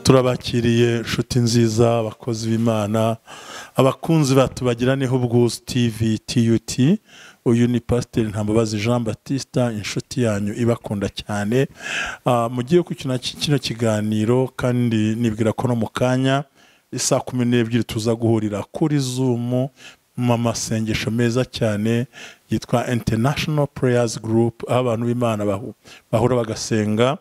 Turabakiriye inshuti nziza, abakozi b'Imana, abakunzi batubagiraneho ubwuzu TV TUT. Uyu ni Pasiteri Ntambabazi Jean Baptiste, inshuti yanyu ibakunda cyane. Mugiye kukina kino kiganiro kandi nibwira ko no mu kanya isaa 12 tuza guhurira kuri Zoom mu masengesho meza cyane yitwa International Prayers Group, aho abantu b'Imana bahura bagasenga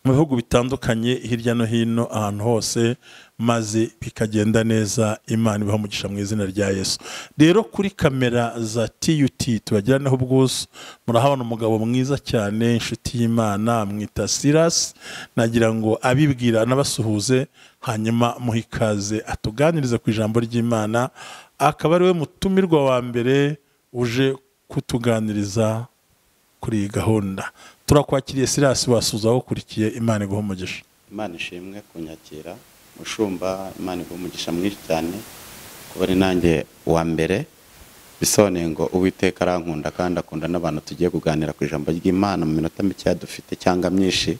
mu bihugu bitandukanye hirya no hino ahantu hose, maze bikagenda neza. Imana ibaha umugisha mu izina rya Yesu. Rero kuri kamera za TUT tubagiranaho ubwuzu, murahabona umugabo mwiza cyane, inshuti y'Imana, amwita Silas. Nagira ngo abibwira n'abasuhuze, hanyuma muhikaze atuganirize ku ijambo ry'Imana, akaba ari we mutumirwa wa mbere uje kutuganiriza kuri iyi gahunda. Turakwakiriye Silas, wasuza ukurikiye. Imana iguhe umugisha. Imana ishimwe kunyakira mushumba, Imana iguhe umugisha mwinshi cyane kuba ari nanjye wa mbere. Bisobanuye ngo Uwiteka arankunda kandi akunda n'abantu tugiye kuganira ku ijambo ry'Imana mu minota mike dufite cyangwa myinshi.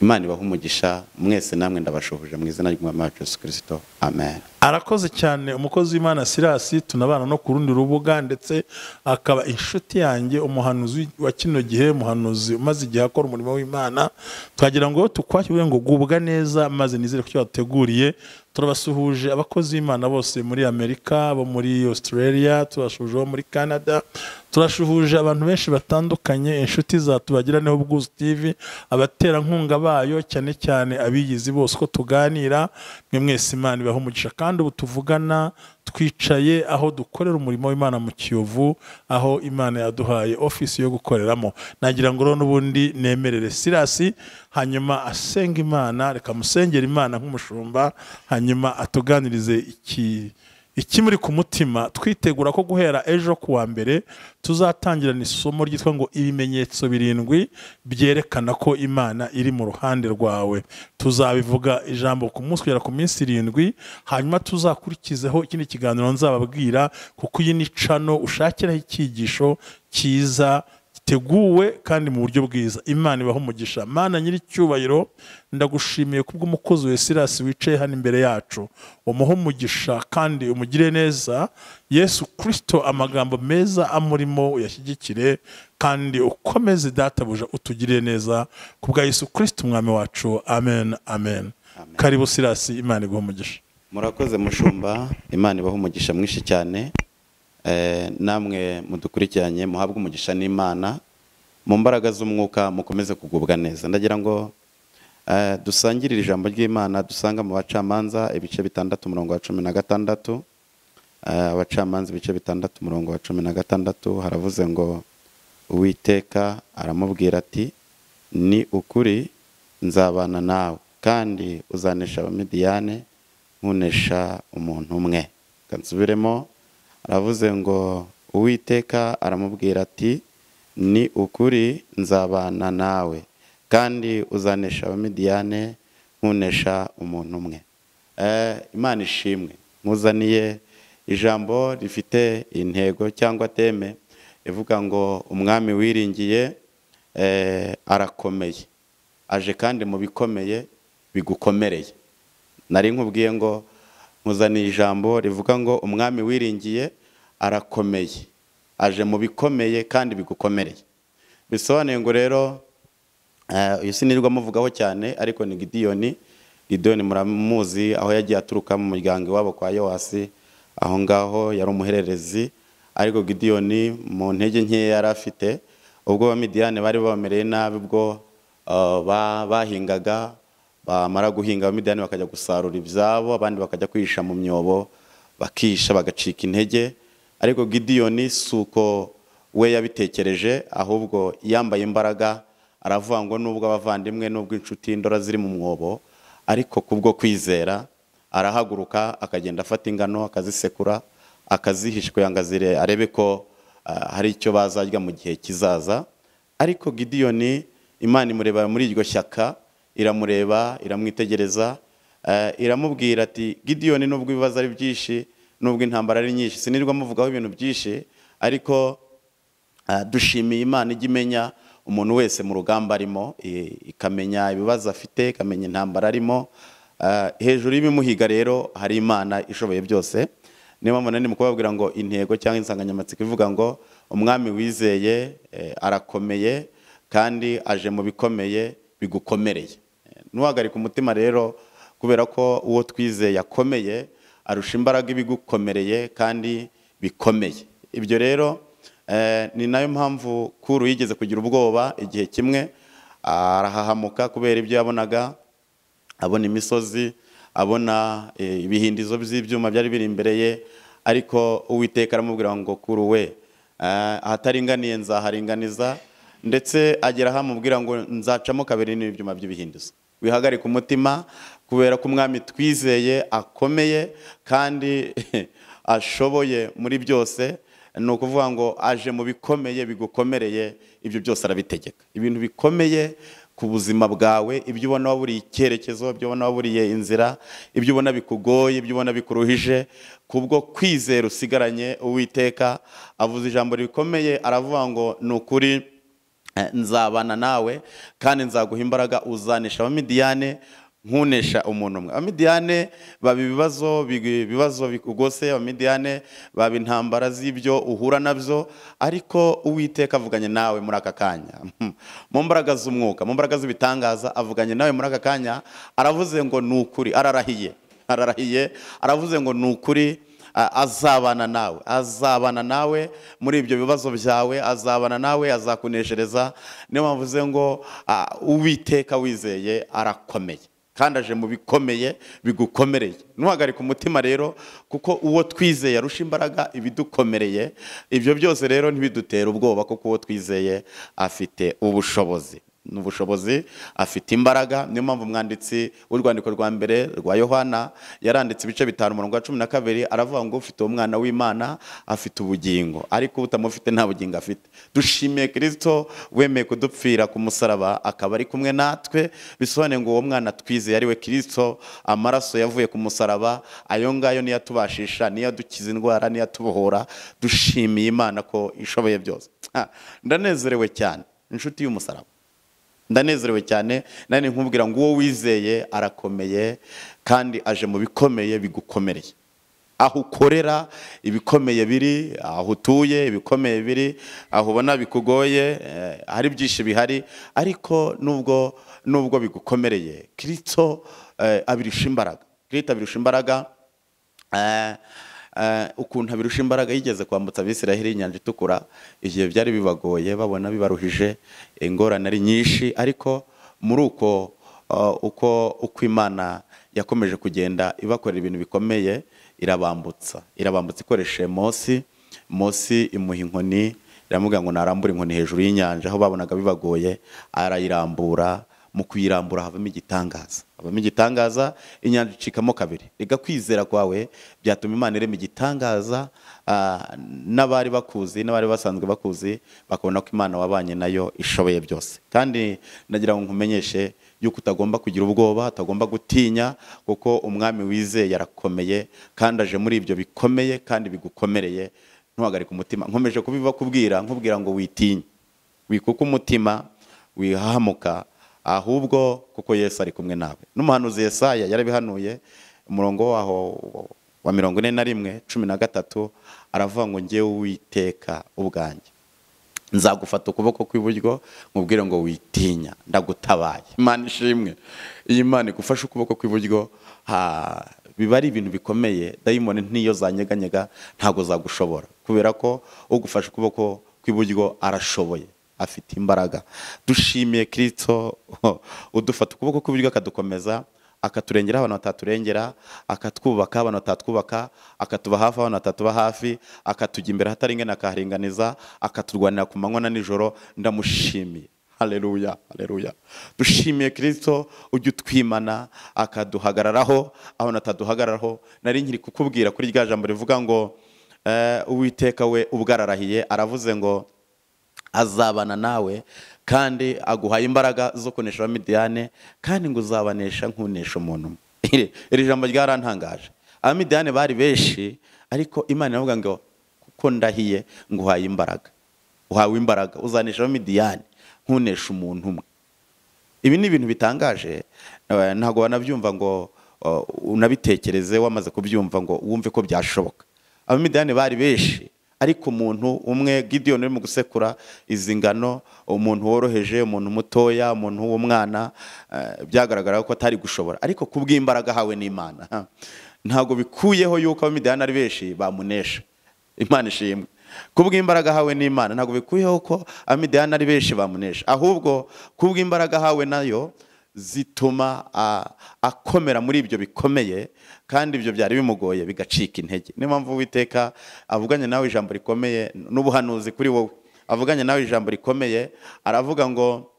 Imana ibahe umugisha mwese, namwe ndabashuhuje mu izina ry'Umwami wacu Yesu Kristo, amen. Arakoze cyane umukozi w'Imana Silas, tunabana no ku rundi rubuga, ndetse akaba inshuti yanjye, umuhanuzi wa kino gihe, umuhanuzi umaze igihe akora umurimo w'Imana. Twagira ngo tukwakire ngo gubwa neza, maze nizere ko cyateguriye. Turabasuhuje abakozi b'Imana bose muri Amerika, bo muri Australia, turashuhuje bo muri Canada, turashuhuje abantu benshi batandukanye, inshuti zatubagiraneho ubwuzu TV, abaterankunga bayo cyane cyane abigizi bose ko tuganira, mwe mwese Imana ibahe umugisha. Kandi ubu tuvugana twicaye aho dukorera umurimo w'Imana mu Kiyovu, aho Imana yaduhaye office yo gukoreramo. Nagira ngo rero n'ubundi nemerere Silas hanyuma asenga Imana, reka musengera Imana nk'umushumba, hanyuma atuganirize ikimuri ku mutima. Twitegura ko guhera ejo kuwa mbere tuzatangirana isomo ryitwa ngo ibimenyetso 7 byerekana ko Imana iri mu ruhande rwawe. Tuzabivuga ijambo ku munsi kugera ku minsi 7, hanyuma tuzakurikizeho ikindi kiganiro nzababwira, kuko iyi ni cano ushakiraho icyigisho cyiza giteguwe kandi mu buryo bwiza. Imana ibahe umugisha. Mana nyiricyubahiro, ndagushimiye kubw'umukozi we Silas wicaye hano imbere yacu, umuhe umugisha kandi umugire neza. Yesu Kristo, amagambo meza amurimo uyashyigikire kandi ukomeze databuja utugire neza, kubwa Yesu Kristo umwami wacu, amen, amen. Karibu Silas, Imana iguhe umugisha. Murakoze mushumba, Imana ibahe umugisha mwinshi cyane. Namwe mudukurikiranye muhabwe umugisha n'Imana mu mbaraga z'umwuka, mukomeze kugubwa neza. Ndagira ngo dusangirire ijambo ry'Imana dusanga mu Bacamanza ibice 6 umurongo wa 16. Abacamanza ibice 6 umurongo wa 16 haravuze ngo Uwiteka aramubwira ati, ni ukuri nzabana nawe kandi uzanesha Abamidiyane nkunesha umuntu umwe. Kansubiremo, aravuze ngo Uwiteka aramubwira ati, ni ukuri nzabana nawe kandi uzanesha Abamidiyane nkunesha umuntu umwe. Imana ishimwe, nkuzaniye ijambo rifite intego cyangwa teme ivuga ngo umwami wiringiye arakomeye, aje kandi mu bikomeye bigukomereye. Nari nkubwiye ngo nkuzaniye ijambo rivuga ngo umwami wiringiye arakomeye, aje mu bikomeye kandi bigukomereye. Bisobanuye ngo rero uyu sinirwa muvugaho cyane, ariko ni Gidiyoni. Gidiyoni muramuzi, aho yagiye aturuka mu muryango wabo kwa Yowasi, aho ngaho yari umuhererezi. Ariko Gidiyoni mu ntege nke yari afite, ubwo Abamidiyani bari bamereye nabi, ubwo bahingaga, bamara guhinga Abamidiyani bakajya gusarura ibyabo, abandi bakajya kwihisha mu myobo, bakisha bagacika intege. Ariko Gidiyoni suko we yabitekereje, ahubwo yambaye imbaraga, aravuga ngo nubwo abavandimwe nubwo inshuti indora ziri mu mwobo, ariko kubwo kwizera arahaguruka akagenda afata ingano akazisekura akazihisha kugira ngo arebe ko hari icyo bazarya mu gihe kizaza. Ariko Gidiyoni Imana imureba muri iryo shyaka, iramureba, iramwitegereza, iramubwira ati Gidiyoni, nubwo ibibazo ari byinshi, nubwo intambara ari nyinshi, sinirwa muvugaho ibintu byinshi, Ariko dushimiye Imana ijya imenya umuntu wese mu rugamba arimo, ikamenya ibibazo afite, ikamenya intambara arimo. Hejuru y'ibimuhiga rero hari Imana ishoboye byose. Niyo mpamvu nari mukubabwira ngo intego cyangwa insanganyamatsiko ivuga ngo umwami wizeye arakomeye kandi aje mu bikomeye bigukomereye. Ntuhagarike umutima rero, kubera ko uwo twizeye akomeye arusha imbaraga ibigukomereye kandi bikomeye. Ibyo rero ni nayo mpamvu Kuru yigeze kugira ubwoba igihe kimwe, arahahamuka kubera ibyo yabonaga, abona imisozi, abona ibihindizo by'ibyuma byari biri imbere ye. Ariko Uwiteka aramubwira ngo Kuru we, ahataringaniye nzaharinganiza, ndetse agera ahamubwira ngo nzacamo kabiri n'ibyuma by'ibihindizo. Wihagarike umutima kubera ko umwami twizeye akomeye kandi ashoboye muri byose. Ni ukuvuga ngo aje mu bikomeye bigukomereye, ibyo byose arabitegeka. Ibintu bikomeye ku buzima bwawe, ibyo ubona waburiye icyerekezo, ibyo ubona waburiye inzira, ibyo ubona bikugoye, ibyo ubona bikuruhije, kubwo kwizera usigaranye Uwiteka avuze ijambo rikomeye, aravuga ngo ni ukuri nzabana nawe kandi nzaguha imbaraga, uzanesha Abamidiyane nkunesha umuntu umwe. Abamidiyane baba ibibazo bikugose, Abamidiyane baba intambara z'ibyo uhura nabyo, ariko Uwiteka avuganye nawe muri aka kanya mu mbaraga z'umwuka, mu mbaraga z'ibitangaza, avuganye nawe muri aka kanya, aravuze ngo ni ukuri, ararahiye, aravuze ngo ni ukuri azabana nawe, azabana nawe muri ibyo bibazo byawe, azabana nawe, azakuneshereza. Niyo mpamvu mvuze ngo Uwiteka wizeye arakomeye kandi aje mu bikomeye bigukomereye. Ntuhagarike umutima rero, kuko uwo twizeye arusha imbaraga ibidukomereye. Ibyo byose rero ntibidutera ubwoba, kuko uwo twizeye afite ubushobozi, n'ubushobozi, afite imbaraga. Niyo mpamvu umwanditsi w'urwandiko rwa mbere rwa Yohana yaranditse ibice 5 umurongo wa 12, aravuga ngo ufite umwana w'Imana afite ubugingo, ariko utamufite nta bugingo afite. Dushimiye Kristo wemeye kudupfira ku musaraba akaba ari kumwe natwe, bisobanuye ngo uwo mwana twizeye ari we Kristo, amaraso yavuye ku musaraba ayo ngayo niyo atubashisha, niyo adukiza indwara, niyo atubohora. Dushimiye Imana ko ishoboye byose. Ndanezerewe cyane inshuti y'umusaraba, ndanezerewe cyane. Nani nkubwira ngo uwo wizeye arakomeye kandi aje mu bikomeye bigukomereye. Aho ukorera ibikomeye biri, aho utuye ibikomeye biri, aho ubona bikugoye, hari byinshi bihari, ariko nubwo bigukomereye Kristo abirusha imbaraga. Kristo abirusha imbaraga. Ukuntu abirusha imbaraga, yigeze kwambutsa Abisiraheli inyanja itukura igihe byari bibagoye, babona bibaruhije, ingorane ari nyinshi, ariko muri uko uko Imana yakomeje kugenda ibakorera ibintu bikomeye, irabambutsa ikoresheje Mose. Mose imuha inkoni, iramubwira ngo narambure inkoni hejuru y'inyanja, aho babonaga bibagoye arayirambura. Mu kuyirambura havamo igitangaza, inyanja icikamo kabiri. Rega kwizera kwawe byatuma Imana irema igitangaza, n'abari bakuzi n'abari basanzwe bakuzi bakabona ko Imana wabanye nayo ishoboye byose. Kandi nagira ngo nkumenyeshe yuko utagomba kugira ubwoba, utagomba gutinya, kuko umwami wizeye arakomeye kandi aje muri ibyo bikomeye kandi bigukomereye. Ntuhagarike umutima. Nkomeje kubibakubwira, nkubwira ngo witinye, wikuke umutima, wihahamuka, ahubwo kuko Yesu ari kumwe nawe. N'umuhanuzi Yesaya yarabihanuye, umurongo waho wa 41 13, aravuga ngo njyewe Uwiteka ubwanjye nzagufata ukuboko kw'iburyo nkubwire ngo witinya, ndagutabaye. Imana ishimwe. Iyi Imana igufashe ukuboko kw'iburyo, biba ari ibintu bikomeye. Dayimoni ntiyo zanyeganyega ntago zagushobora, kubera ko ugufashe ukuboko kw'iburyo arashoboye, afite imbaraga. Dushimiye Kristo udufata ukuboko kw'iburyo akadukomeza, akaturengera abantu bataturengera, akatwubaka abantu batatwubaka, akatuba hafi abantu batatuba hafi, akatujya imbere hataringana akaharinganiza, akaturwanira ku manywa na nijoro. Ndamushimiye. Haleluya, haleluya. Dushimiye Kristo ujya utwimana akaduhagararaho aho nataduhagararaho. Nari nkiri kukubwira kuri rya jambo rivuga ngo Uwiteka we ubwararahiye, aravuze ngo azabana nawe kandi aguhaye imbaraga zo kunesha Abamidiyane, kandi ngo uzabanesha nkunesha umuntu. Iri jambo ryarantangaje. Abamidiyane bari benshi, ariko Imana iravuga ngo Kuko ndahiye nguhaye imbaraga, uhawe imbaraga, uzanesha Abamidiyani nkunesha umuntu umwe. Ibi ni ibintu bitangaje, ntabwo wanabyumva ngo unabitekereze wamaze kubyumva ngo wumve ko byashoboka. Abamidiyani bari benshi, ariko umuntu umwe Gidiyoni uri mu gusekura izi ngano, umuntu woroheje, umuntu mutoya, umuntu w'umwana, byagaragara ko atari gushobora, ariko kubw'imbaraga ahawe n'Imana ntabwo bikuyeho yuko Abamidiyani ari benshi bamunesha. Imana ishimwe. Kubw'imbaraga ahawe n'Imana ntabwo bikuyeho ko Abamidiyani ari benshi bamunesha, ahubwo kubw'imbaraga ahawe nayo zituma akomera muri ibyo bikomeye, kandi ibyo byari bimugoye bigacika intege. Niyo mpamvu Uwiteka avuganye nawe ijambo rikomeye n'ubuhanuzi kuri wowe, avuganye nawe ijambo rikomeye, aravuga ngo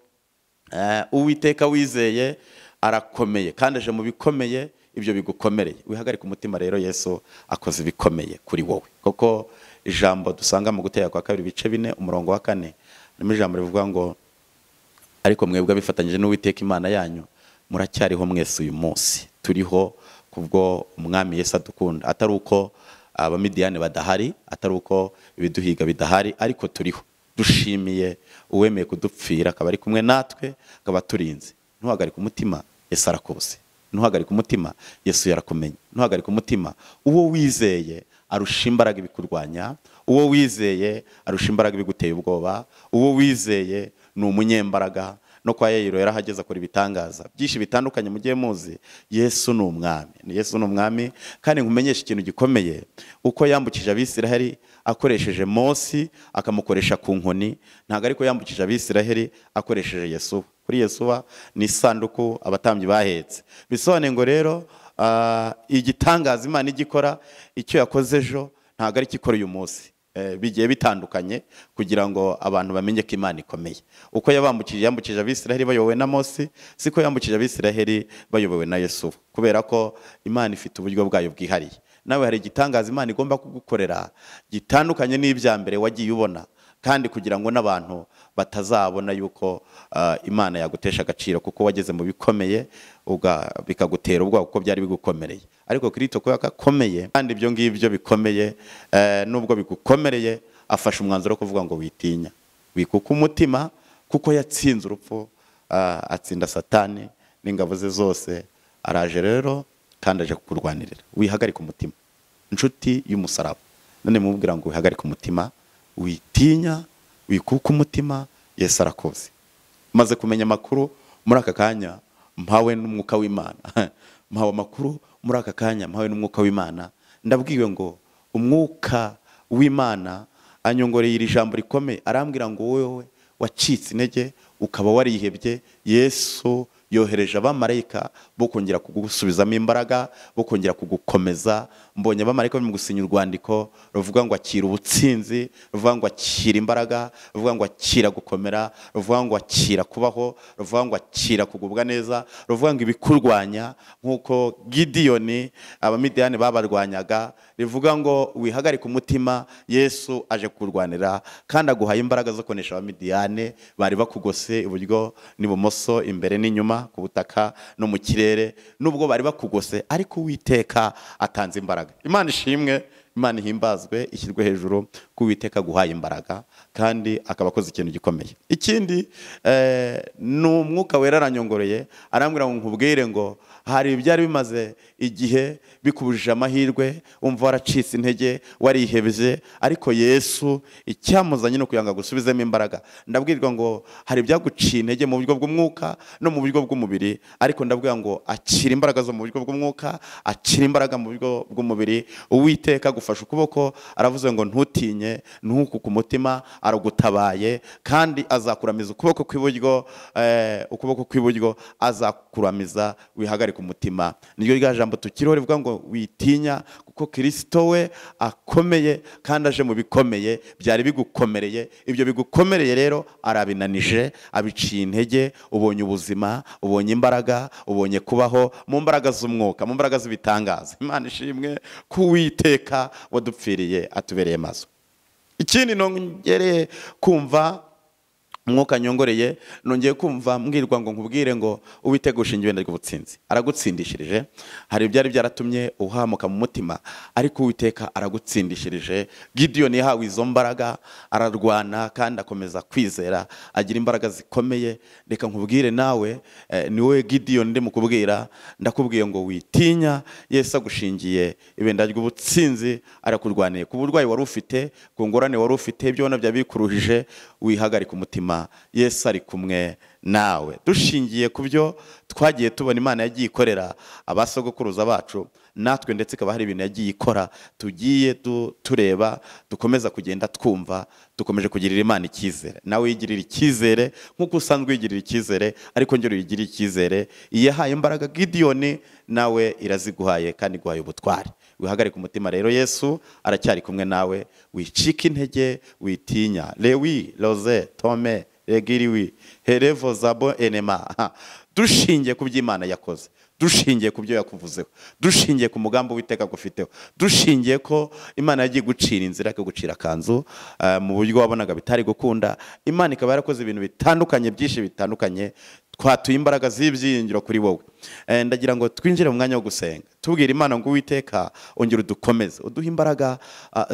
Uwiteka wizeye arakomeye kandi aje mu bikomeye, ibyo bigukomereye. Wihagarike umutima rero, Yesu akoze ibikomeye kuri wowe. Kuko ijambo dusanga mu Gutera kwa kabiri ibice 4 umurongo wa 4, harimo ijambo rivuga ngo ariko mwebwe abifatanyije n'Uwiteka Imana yanyu muracyariho mwese uyu munsi. Turiho kubwo Umwami Yesu adukunda, atari uko Abamidiyani badahari, atari uko ibiduhiga bidahari, ariko turiho. Dushimiye uwemeye kudupfira akaba ari kumwe natwe, akaba turinze. Ntuhagarike umutima, Yesu arakuzi. Ntuhagarike umutima, Yesu yarakumenye. Ntuhagarike umutima, uwo wizeye arusha imbaraga ibikurwanya, uwo wizeye arusha imbaraga ibiguteye ubwoba, uwo wizeye ni umunyembaraga. No kwa Yayiro yarahageze akora ibitangaza byinshi bitandukanye mugiye muzi. Yesu ni umwami, Yesu ni umwami. Kandi nkumenyesha ikintu gikomeye, uko yambukije Abisiraheli akoresheje Mose akamukoresha ku nkoni, ntabwo ariko yambukije Abisiraheli akoresheje Yesu. Kuri Yesuwa ni isanduku abatambyi bahetse. Bisobanuye ngo rero igitangaza Imana igikora, icyo yakoze ejo ntabwo ari ikikora uyu munsi. Bigiye bitandukanye kugira ngo abantu bamenye ko Imana ikomeye. Uko yabambukije, yambukije Abisiraheli bayobowe na Mose, siko yambukije Abisiraheli bayobowe na Yesu, kubera ko Imana ifite uburyo bwayo bwihariye. Nawe hari igitangaza Imana igomba kugukorera gitandukanye n'ibya mbere wagiye ubona, kandi kugira ngo n'abantu batazabona yuko Imana yagutesha agaciro, kuko wageze mu bikomeye bikagutera ubwoba kuko byari bigukomereye. Ariko Kristo ko yakakomeye, kandi ibyo ngibyo bikomeye, nubwo bigukomereye, afashe umwanzuro wo kuvuga ngo witinya, wikuka umutima, kuko yatsinze urupfu, atsinda Satani n'ingabo ze zose. Araje rero kandi aje kukurwanirira. Wihagarike umutima, inshuti y'umusaraba. None mubwira ngo wihagarike umutima, witinya, wikuka umutima, Yesu arakoze. Maze kumenya amakuru muri aka kanya mpawe n'umwuka w'Imana. Mpawe amakuru muri aka kanya mpawe n'umwuka w'Imana. Ndabwiwe ngo umwuka w'Imana anyongoreye iri jambo rikomeye, arambwira ngo wowe wacitse intege ukaba warihebye, Yesu yohereje abamarayika bo kongera kugusubizamo imbaraga, bo kongera kugukomeza. Mbonye abamarayika barimo gusinya urwandiko ruvuga ngo akira ubutsinzi, ruvuga ngo akira imbaraga, ruvuga ngo akira gukomera, ruvuga ngo akira kubaho, ruvuga ngo akira kugubwa neza, ruvuga ngo ibikurwanya nkuko Gidiyoni Abamidiyani babarwanyaga, rivuga ngo wihagarike umutima, Yesu aje kurwanira kandi aguhaye imbaraga zo kunesha Abamidiyani bari bakugose iburyo n'ibumoso, imbere n'inyuma, ku butaka no mu kirere. Nubwo bari bakugose, ariko Uwiteka atanze imbaraga. Imana ishimwe, Imana ihimbazwe, ishyirwe hejuru ko Uwiteka aguhaye imbaraga kandi akaba akoze ikintu gikomeye. Ikindi ni umwuka wera aranyongoreye, arambwira ngo nkubwire ngo hari ibyari bimaze igihe bikubujije amahirwe, umva waracitse intege, warihebye, ariko Yesu icyamuzanye no kuyanga gusubizemo imbaraga. Ndabwirwa ngo hari ibyaguciye intege mu buryo bw'umwuka no mu buryo bw'umubiri, ariko ndabwira ngo akira imbaraga zo mu buryo bw'umwuka, akira imbaraga mu buryo bw'umubiri. Uwiteka agufashe ukuboko, aravuze ngo ntutinye, ntukuke umutima, aragutabaye kandi azakuramiza ukuboko kw'iburyo, ukuboko kw'iburyo azakuramiza, wihagarike umutima. Niryo rya jambo tukiriho rivuga ngo witinya, kuko Kristo we akomeye kandi aje mu bikomeye byari bigukomereye. Ibyo bigukomereye rero arabinanije, abiciye intege. Ubonye ubuzima, ubonye imbaraga, ubonye kubaho mu mbaraga z'umwuka, mu mbaraga z'ibitangaza. Imana ishimwe ko Uwiteka wadupfiriye atubereye maso. Ikindi nongereye kumva Umwuka nyongoreye, nongeye kumva mbwirwa ngo nkubwire ngo Uwiteka ushingiye ibendera ry'ubutsinzi aragutsindishirije. Hari ibyari byaratumye uhamuka mu mutima, ariko Uwiteka aragutsindishirije. Gidiyoni yahawe izo mbaraga, ararwana kandi akomeza kwizera, agira imbaraga zikomeye. Reka nkubwire nawe, ni wowe Gidiyoni ndimo kubwira, ndakubwiye ngo witinya, Yesu agushingiye ibendera ry'ubutsinzi, arakurwaniye. Ku burwayi wari ufite, ku ngorane wari ufite, ibyo ubona byaba bikuruhije, wihagarika umutima, Yesu ari kumwe nawe. Dushingiye ku byo twagiye tubona Imana yagiye ikorera abasogokuruza bacu, natwe ndetse ikaba hari ibintu yagiye ikora tugiye tureba, dukomeza kugenda twumva, dukomeje kugirira Imana icyizere. Nawe yigirira icyizere nk'uko usanzwe wigirira icyizere, ariko ngero uyigirira icyizere. Iyahaye imbaraga Gidiyoni, nawe iraziguhaye kandi iguhaye ubutwari. Wihagarike umutima rero, Yesu aracyari kumwe nawe, wicika intege, witinya. Lewi, Loze, Tome, Regiriwi, Herevo, Zabo, Enema. Dushingiye ku by'Imana yakoze, dushingiye ku byo yakuvuzeho, dushingiye ku mugambi Uwiteka agufiteho, dushingiye ko Imana yagiye gucira inzira, ikagucira akanzu mu buryo wabonaga bitari gukunda. Imana ikaba yarakoze ibintu bitandukanye byinshi bitandukanye, twatuye imbaraga z'ibyiringiro kuri wowe. Ndagira ngo twinjire mu mwanya wo gusenga, tubwire Imana ngo Uwiteka ongera udukomeze, uduhe imbaraga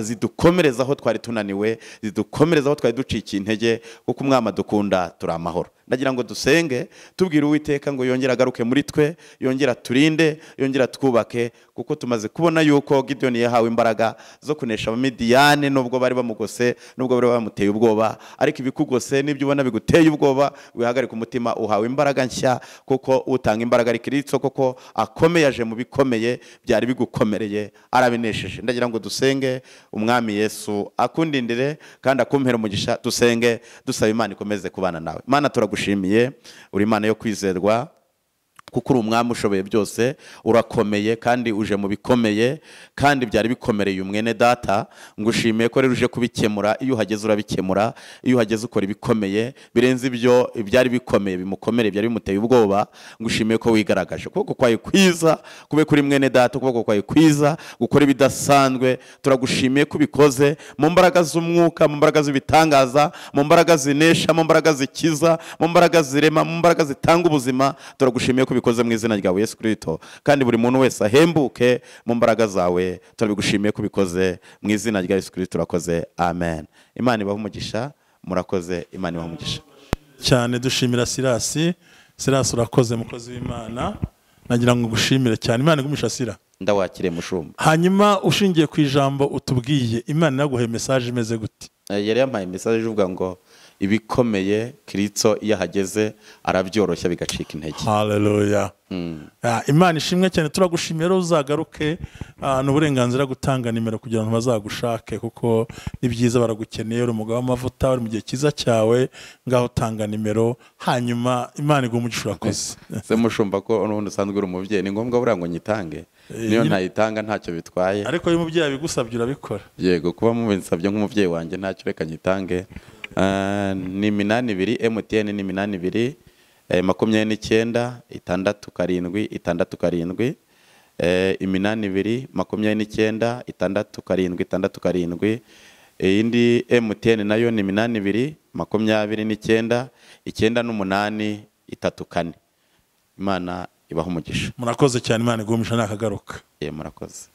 zidukomereza aho twari tunaniwe, zidukomereza aho twari ducikiye intege, kuko Umwami adukunda turi amahoro. Ndagira ngo dusenge tubwire Uwiteka ngo yongere agaruke muri twe, yongere aturinde, yongere atwubake, kuko tumaze kubona yuko Gidiyoni yahawe imbaraga zo kunesha Abamidiyani, nubwo bari bamugose, nubwo bari bamuteye ubwoba. Ariko ibikugose n'ibyo ubona biguteye ubwoba, wihagarike umutima, uhawe imbaraga nshya, kuko utanga imbaraga ari Kristo, koko akomeye, aje mu bikomeye byari bigukomereye, arabinesheje. Ndagira ngo dusenge Umwami Yesu akundindire kandi akumpere umugisha. Dusenge dusaba Imana ikomeze kubana nawe. Imana turagushimiye, uri Imana yo kwizerwa, kuko uri Umwami ushoboye byose, urakomeye kandi uje mu bikomeye, kandi byari bikomereye umwene data. Ngushimiye ko rero uje kubikemura. Iyo uhageze urabikemura, iyo uhageze ukora ibikomeye birenze ibyo byari bikomeye bimukomereye, byari bimuteye ubwoba. Ngushimiye ko wigaragaje, ukuboko kwawe kwiza kube kuri mwene data, ukuboko kwawe kwiza gukora ibidasanzwe. Turagushimiye ko ubikoze mu mbaraga z'umwuka, mu mbaraga z'ibitangaza, mu mbaraga zinesha, mu mbaraga zikiza, mu mbaraga zirema, mu mbaraga zitanga ubuzima. Turagushimiye ko ubikoze mu izina ryawe Yesu Kristo, kandi buri muntu wese ahembuke mu mbaraga zawe. Turabigushimiye ko ubikoze mu izina rya Yesu Kristo, turakoze, amen. Imana ibahe umugisha, murakoze. Imana ibahe umugisha cyane. Dushimira Sirasi. Sirasi urakoze, mukozi w'Imana, nagira ngo ngushimire cyane. Imana igumisha Sira. Ndawakire mushumba. Hanyuma ushingiye ku ijambo utubwiye, Imana yaguhaye message imeze gute? Yari yampaye message ivuga ngo ibikomeye Kristo iyo ahageze arabyoroshya bigacika intege. Haleluya. Imana ishimwe cyane, turagushimiye rero, uzagaruke. Ni uburenganzira gutanga nimero kugira ngo bazagushake, kuko ni byiza, baragukeneye, uri umugabo w'amavuta, uri mu gihe cyiza cyawe, ngaho tanga nimero, hanyuma Imana iguhe umugisha. Urakoze. Se mushumba, ko n'ubundi usanzwe uri umubyeyi, ni ngombwa buriya ngo nyitange? Niyo ntayitanga ntacyo bitwaye, ariko iyo umubyeyi abigusabye urabikora. Yego, kuba mubinsabye nk'umubyeyi wanjye ntacyo, reka nyitange. Ni 82 MTN, ni 82 29 67 67, 82 29 67 67. Iyindi MTN nayo ni 82 29 98 34. Imana ibahe umugisha. Murakoze cyane, Imana iguhe umugisha, nakagaruka. Murakoze.